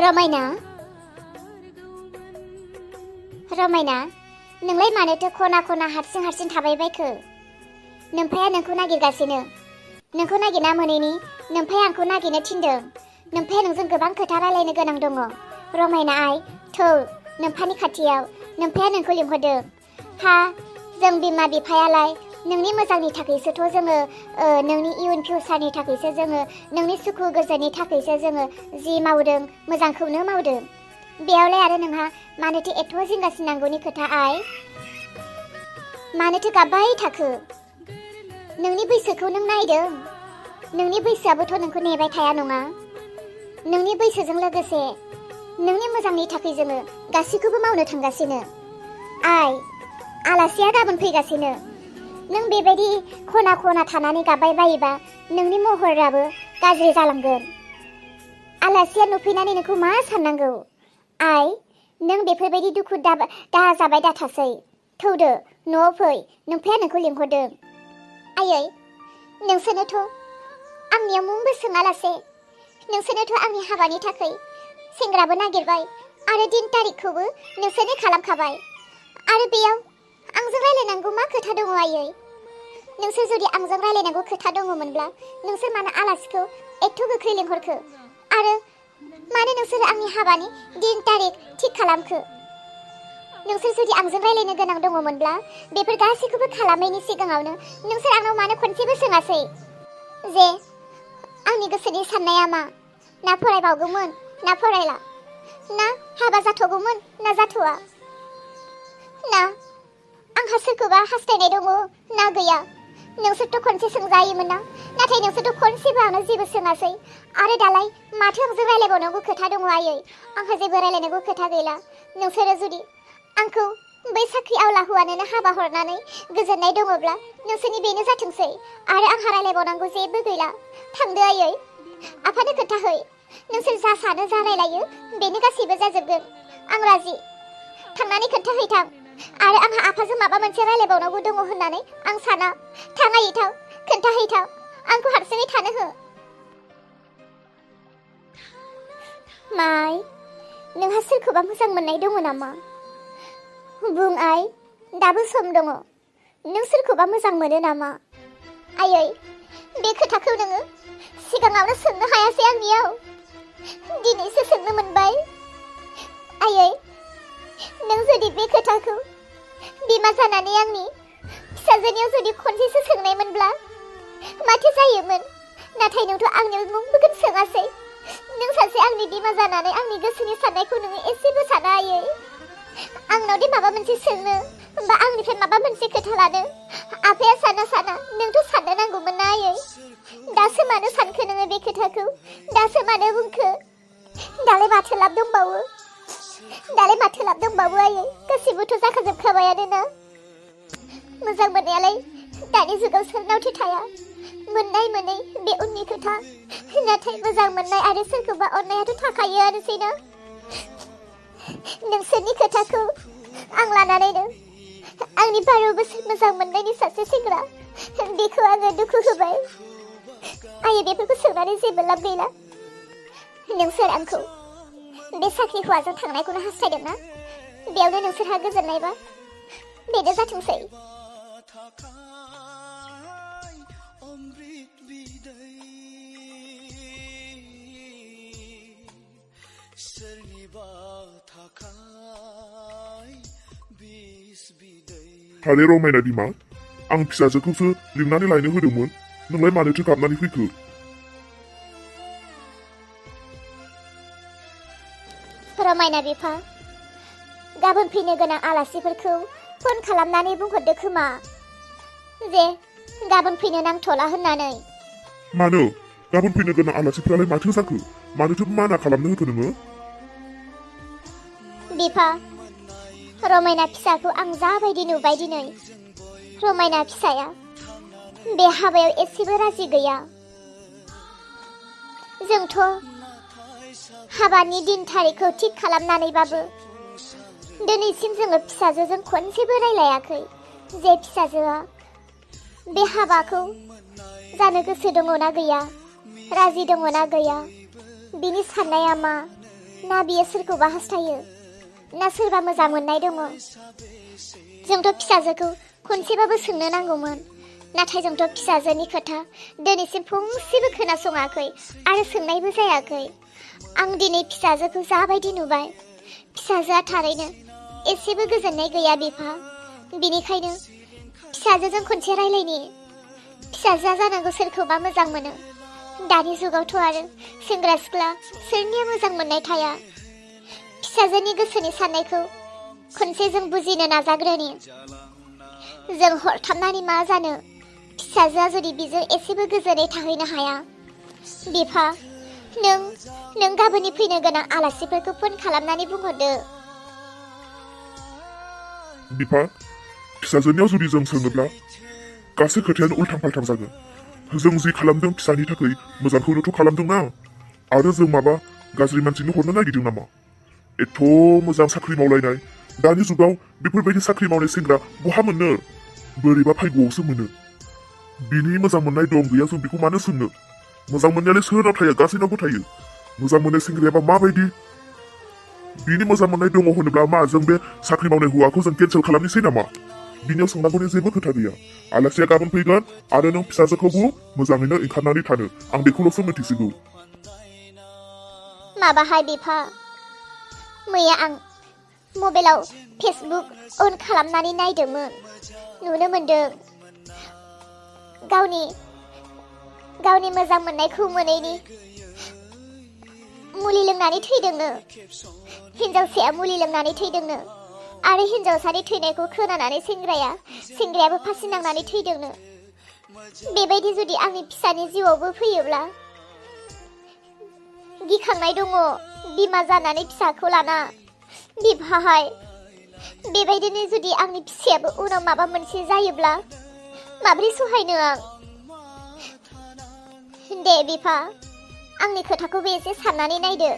रमायना रमायना नोंलाय मानोथो खना खना हारसिं थाबाय बायखो? नोम्फाया नोंखौ नागिरगासिनो। नोंखौ नागिरना मोनैनि नोम्फाया आंखौ नागिरनो थिनदों। नोम्फाया नोंजों गोबां खोथा रायलायनो गोनां दङ। रमायना आइ थौ नोम्फानि खाथियाव नोम्फाया नोंखौ लिंहरदों। हा जों बिमा बिफायालाय नोंनि मोजांनि थाखायसोथ' जोङो नोंनि इयुन फिउचारनि थाखायसो जोङो नोंनि सुखु गोजोननि थाखायसो जोङो जि मावदों मोजांखौनो मावदों। बेयावलाय आरो नोंहा मानोथो एथ' जिंगासिनांगौनि खोथा आइ? मानोथो गाबबाय थाखो? नोंनि बैसोखौ नों नायदों? नोंनि बैसोआबोथ' नोंखौ नेबाय थाया नङा। नोंनि बैसोजों लोगोसे नोंनि मोजांनि थाखाय जोङो गासैखौबो मावनो थांगासिनो। आइ आलासिया गाबोन फैगासिनो। नों बेबायदि खना खना थानानै गाबबाय बायोबा नोंनि महराबो गाज्रि जालांगोन। आलासिया नुफैनानै नोंखौ मा साननांगौ? आइ नों बेफोरबायदि दुखु दाहा जाबाय दाथासै। थौदो न'आव फै नोम्फाया नोंखौ लिंहरदों। आयै नोंसोरनोथ' आंनियाव मुंबो सोङालासे नोंसोरनोथ' आंनि हाबानि थाखाय सेंग्राबो नागिरबाय आरो दिन तारिखखौबो नोंसोरनो खालामखाबाय। आरो बेयाव आंजों रायलायनांगौ मा खोथा दङ आयै? नोंसोर जुदि आंजों रायलायनांगौ खोथा दङमोनब्ला नोंसोर मानो आलासिखौ एथ' गोख्रै लिंहरखो? आरो मानो नोंसोर आंनि हाबानि दिन तारिख थिग खालामखो? नोंसोर जुदि आंजों रायलायनो गोनां दङमोनब्ला बेफोर गासैखौबो खालामैनि सिगाङावनो नोंसोर आंनाव मानो खनसेबो सोङासै जे आंनि गोसोनि साननाया मा? ना फरायबावगौमोन ना फरायला? ना हाबा जाथ'गौमोन ना जाथ'वा? ना आंहा सोरखौबा हास्थायनाय दङ ना गैया? नोंसोरथ' खनसे सोंजायोमोन ना? नाथाय नोंसोरथ' खनसेबो आंनाव जेबो सोङासै। आरो दालाय माथो आंजों रायलायबावनांगौ खोथा दङ आयै? आंहा जेबो रायलायनांगौ खोथा गैला। नोंसोरो जुदि आंखौ बै साख्रि आवला हौवानोनो हाबा हरनानै गोजोननाय दङब्ला नोंसोरनि बेनो जाथोंसै। आरो आंहा रायलायबावनांगौ जेबो गैला। थांदो आयै आफानो खोन्थाहै। नोंसोर जा सानो जा रायलायो बेनो गासैबो जाजोबगोन। आं राजि। थांनानै खोन्थाहैथां। आरो आंहा आफाजों माबा मोनसे रायलायबावनांगौ दङ होननानै आं साना। थां आयै थां खोन्थाहैथां। आंखौ हारसिङै थानो हो। माइ नोंहा सोरखौबा मोजां मोननाय दङ नामा? बुं आइ दाबो सम दङ। नों सोरखौबा मोजां मोनो नामा? आयै बे खोथाखौ नोङो सिगाङावनो सोंनो हायासै आंनियाव। दिनैसो सोंनो मोनबाय। आयै नों जुदि बे खोथाखौ बिमा जानानै आंनि फिसाजोनियाव जुदि खनसेसो सोंनायमोनब्ला माथो जायोमोन? नाथाय नोंथ' आंनियाव मुंबोखौनो सोङासै। नों सासे आंनि बिमा जानानै आंनि गोसोनि साननायखौ नोङो एसेबो साना आयै। आंनाव दि माबा मोनसे सोंनो बा आंनिफ्राय माबा मोनसे खोथा लानो आफाया साना नोंथ' साननो नांगौमोन ना आयै? दासो मानो सानखो नोङो बे खोथाखौ? दासो मानो बुंखो? दालाय माथो लाब दंबावो? दालाय माथो लाब दंबावो आयै? गासिबोथ' जाखाजोबखाबायानो ना? मोजां मोननायालाय दानि जुगाव सोरनावथो थाया? मोननाय मोनै बे उननि खोथा। नाथाय मोजां मोननाय आरो सोरखौबा अननायाथ' थाखायोआनोसै ना? नोंसोरनि खोथाखौ आं लानानैनो आंनि 12 बोसोर मोजां मोननायनि सासे सेंग्रा बेखौ आङो दुखु होबाय। आयै बेफोरखौ सोंनानै जेबो लाब गैला। नोंसोर आंखौ बे साख्रि हौवाजों थांनायखौनो हास्थायदोंना? बेयावनो नोंसोरहा गोजोननायबा बेनो जाथोंसै। हाले रमायना बिमा आं फिसाजोखौसो लिंनानै लायनो होदोंमोन। नोंलाय मानोथो गाबनानै फैखो? रमायना बिफा गाबोन फैनो गोनां आलासिफोरखौ फन खालामनानै बुंहरदो खोमा जे गाबोन फैनो नांथ'ला होननानै। मानो? गाबोन फैनो गोनां आलासिफ्रालाय माथो जाखो? मानोथो माना खालामनो होखो नोङो? बिफा रमायना फिसाखौ आं जाबायदि नुबाय दिनै। रमायना फिसाया बे हाबायाव एसेबो राजि गैया। जोंथ' हाबानि दिन थारिखखौ थिग खालामनानैबाबो दिनैसिम जोङो फिसाजोजों खनसेबो रायलायाखै जे फिसाजोआ बे हाबाखौ जानो गोसो दङ ना गैया, राजि दङ ना गैया, बिनि साननाया मा, ना बियो सोरखौबा हास्थायो ना सोरबा मोजां मोननाय दङ जोंथ' फिसाजोखौ खनसेबाबो सोंनो नांगौमोन नाथाय जोंथ' फिसाजोनि खोथा दिनैसिम फंसेबो खोनासङाखै आरो सोंनायबो जायाखै आं दिनै फिसाजोखौ जाबायदि नुबाय फिसाजोआ थारैनो एसेबो गोजोननाय गैया बिफा बिनिखायनो फिसाजोजों खनसे रायलायनि फिसाजोआ जानांगौ सोरखौबा मोजां मोनो दानि जुगावथ' आरो सेंग्रा सिख्ला सोरनिया मोजां मोननाय थाया फिसाजोनि गोसोनि साननायखौ खनसे जों बुजिनो नाजाग्रोनि जों हरथाबनानै मा जानो फिसाजोआ जुदि बिजों एसेबो गोजोनै थाहैनो हाया बिफा नों गाबोननि फैनो गोनां आलासिफोरखौ फन खालामनानै बुंहरदो बिफा फिसाजोनियाव जुदि जों सोङोब्ला गासै खोथायानो उल्थां फाल्थां जागोन जों जि खालामदों फिसानि थाखाय मोजांखौनोथ' खालामदोंना आरो जों माबा गाज्रि मानसिनो हरनो नागिरदों नामा एथ' मोजां साख्रि मावलायनाय दानि जुगाव बेफोरबायदि साख्रि मावनाय सेंग्रा बहा मोननो बोरैबा फायग'आवसो मोनो बिनि मोजां मोननाय दं गैया जों बेखौ मानो सोंनो मोजां मोननायालाय सोरनाव थाया गासैनावबो थायो मोजां मोननाय सेंग्रायाबा माबायदि बिनि मोजां मोननाय दङ होनोब्ला मा जों बे साख्रि मावनाय हौवाखौ जों केन्सेल खालामनोसै नामा बिनियाव सोंनांगौनि जेबो खोथा गैया आलासिया गाबोन फैगोन आरो नों फिसाजोखौबो मोजाङैनो ओंखारनानै थानो आं बेखौल'सो मिथिसिगौ माबाहाय बिफा मैया आं मबाइलाव फेसबुक अन खालामनानै नायदोंमोन नुनो मोनदों गावनि मोजां मोननायखौ मोनैनि मुलि लोंनानै थैदोंनो हिनजावसाया मुलि लोंनानै थैदोंनो आरो हिनजावसानि थैनायखौ खोनानानै सेंग्रायाबो फासि नांनानै थैदोंनो बेबायदि जुदि आंनि फिसानि जिउआवबो फैयोब्ला गिखांनाय दङ बिमा जानानै फिसाखौ लाना बिफाहाय बेबायदिनो जुदि आंनि फिसायाबो उनाव माबा मोनसे जायोब्ला माबोरै सहायनो आं दे बिफा आंनि खोथाखौबो एसे साननानै नायदो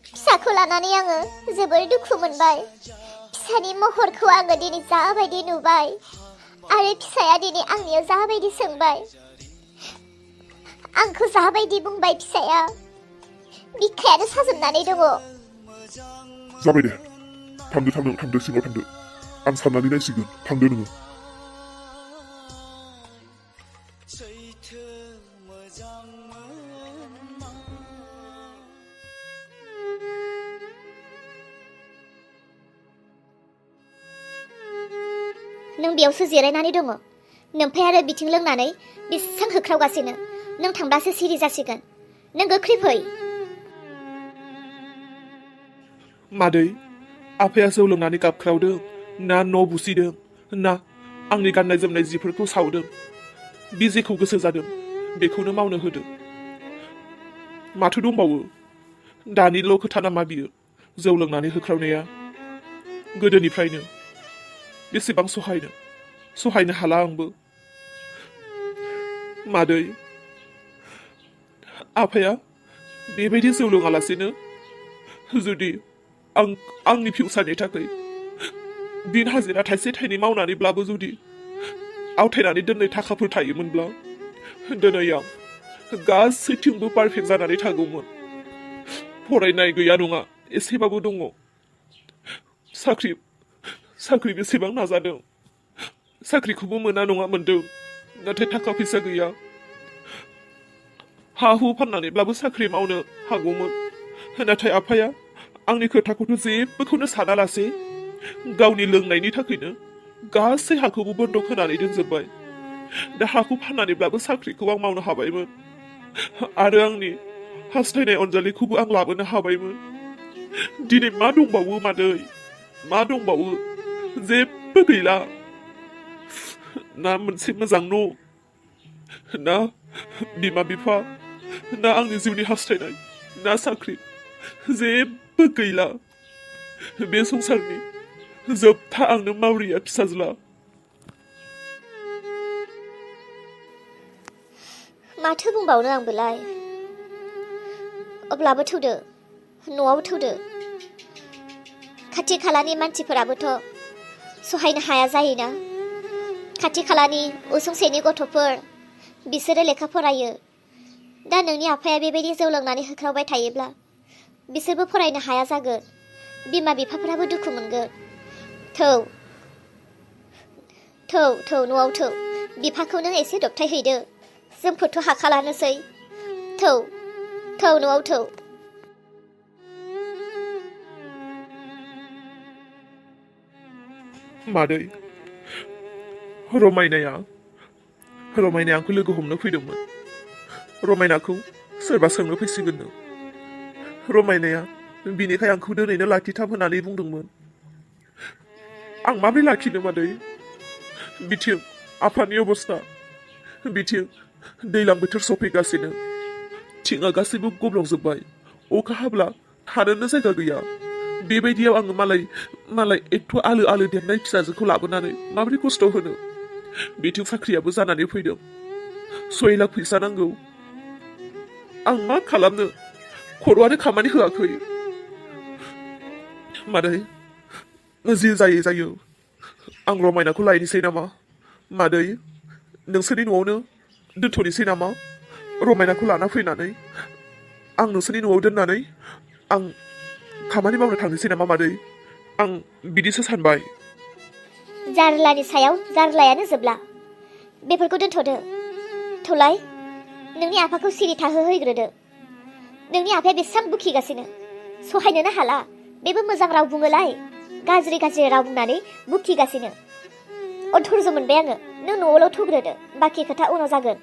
फिसाखौ लानानै आङो जोबोर दुखु मोनबाय फिसानि महरखौ आङो दिनै जाबायदि नुबाय आरो फिसाया दिनै आंनियाव जाबायदि सोंबाय आंखौ जाबायदि बुंबाय फिसाया बिखायानो साजोबनानै दङ जाबाय दे थांदो सिङाव थांदो आं साननानै नायसिगोन थांदो नोङो नों बेयावसो जिरायनानै दङ नोमफाय आरो बिथिं लोंनानै बेसां होख्रावगासिनो नों थांब्लासो सिरि जासिगोन नों गोख्रै फै मादै आफाया जौ लोंनानै गाबख्रावदों ना न' बुसिदों ना आंनि गाननाय जोमनाय जिफोरखौ सावदों बि जेखौ गोसो जादों बेखौनो मावनो होदों माथो दंबावो दानिल' खोथा नामा बियो जौ लोंनानै होख्रावनाया गोदोनिफ्रायनो बेसेबां सहायनो हाला आंबो मादै आफाया बेबायदि जौ लोङालासेनो जुदि आंनि फिउचारनि थाखाय दिन हाजिरा थाइसे थाइनै मावनानैब्लाबो जुदि आवथायनानै दोननाय थाखाफोर थायोमोनब्ला दिनै आं गासैथिंबो पारफेक्ट जानानै थागौमोन फरायनाय गैया नङा एसेबाबो दङ साख्रि बेसेबां नाजादों साख्रिखौबो मोना नङा मोनदों नाथाय थाखा फैसा गैया हा हु फाननानैब्लाबो साख्रि मावनो हागौमोन नाथाय आफाया आंनि खोथाखौथ' जेबोखौनो सानालासे गावनि लोंनायनि थाखायनो गासै हाखौबो बन्द' होनानै दोनजोब्बाय दा हाखौ फाननानैब्लाबो साख्रिखौ आं मावनो हाबायमोन आरो आंनि हास्थायनाय अनजालिखौबो आं लाबोनो हाबायमोन दिनै मा दंबावो मादै मा दंबावो जेबो गैला ना मोनसे मोजां न' ना बिमा बिफा ना आंनि जिउनि हास्थायनाय ना साख्रि जेबो गैला बे संसारनि जोबथा आंनो मावरिया फिसाज्ला माथो बुंबावनो आंबोलाय अब्लाबो थौदो न'आव थौदो खाथि खालानि मानसिफोराबोथ' सहायनो हाया जायोना खाथि खालानि उसुंसेनि गथ'फोर बिसोरो लेखा फरायो दा नोंनि आफाया बेबायदि जौ लोंनानै होख्रावबाय थायोब्ला बिसोरबो फरायनो हाया जागोन बिमा बिफाफोराबो दुखु मोनगोन थौ थौ थौ न'आव थौ बिफाखौ नों एसे दबथाय हैदो जोंफोरथ' हाखालानोसै थौ थौ न'आव थौ मादै रमायनाया आंखौ लोगो हमनो फैदोंमोन रमायनाखौ सोरबा सोंनो फैसिगोननो रमायनाया बिनिखाय आंखौ दोनैनो लाखिथाब होननानै बुंदोंमोन आं माबोरै लाखिनो मादै बिथिं आफानि अबस्था बिथिं दैज्लां बोथोर सफैगासिनो थिङा गासैबो गब्लंजोब्बाय अखा हाब्ला थानोनो जायगा गैया बेबायदियाव आङो मालाय एथ' आलो आलो देरनाय फिसाजोखौ लाबोनानै माबोरै खस्थ' होनो बिथिं साख्रियाबो जानानै फैदों 6 लाख फैसा नांगौ आं मा खालामनो खर'आनो खामानि होआखै मादै जि जायो आं रमायनाखौ लायनोसै नामा मादै नोंसोरनि न'आवनो दोनथ'नोसै नामा रमायनाखौ लाना फैनानै आं नोंसोरनि न'आव दोननानै आं खामानि मावनो थांनोसै नामा मादै आं बिदिसो सानबाय जारलानि सायाव जारलायानो जोबला बेफोरखौ दोनथ'दो थौलाय नोंनि आफाखौ सिरि थाहोहैग्रोदो नोंनि आफाया बेसेबां बुखिगासिनो सहायनोनो हाला बेबो मोजां राव बुङोलाय गाज्रि राव बुंनानै बुखिगासिनो धैर्य मोनबाय आङो नों न'आवल' थुग्रोदो बाखि खोथा उनाव जागोन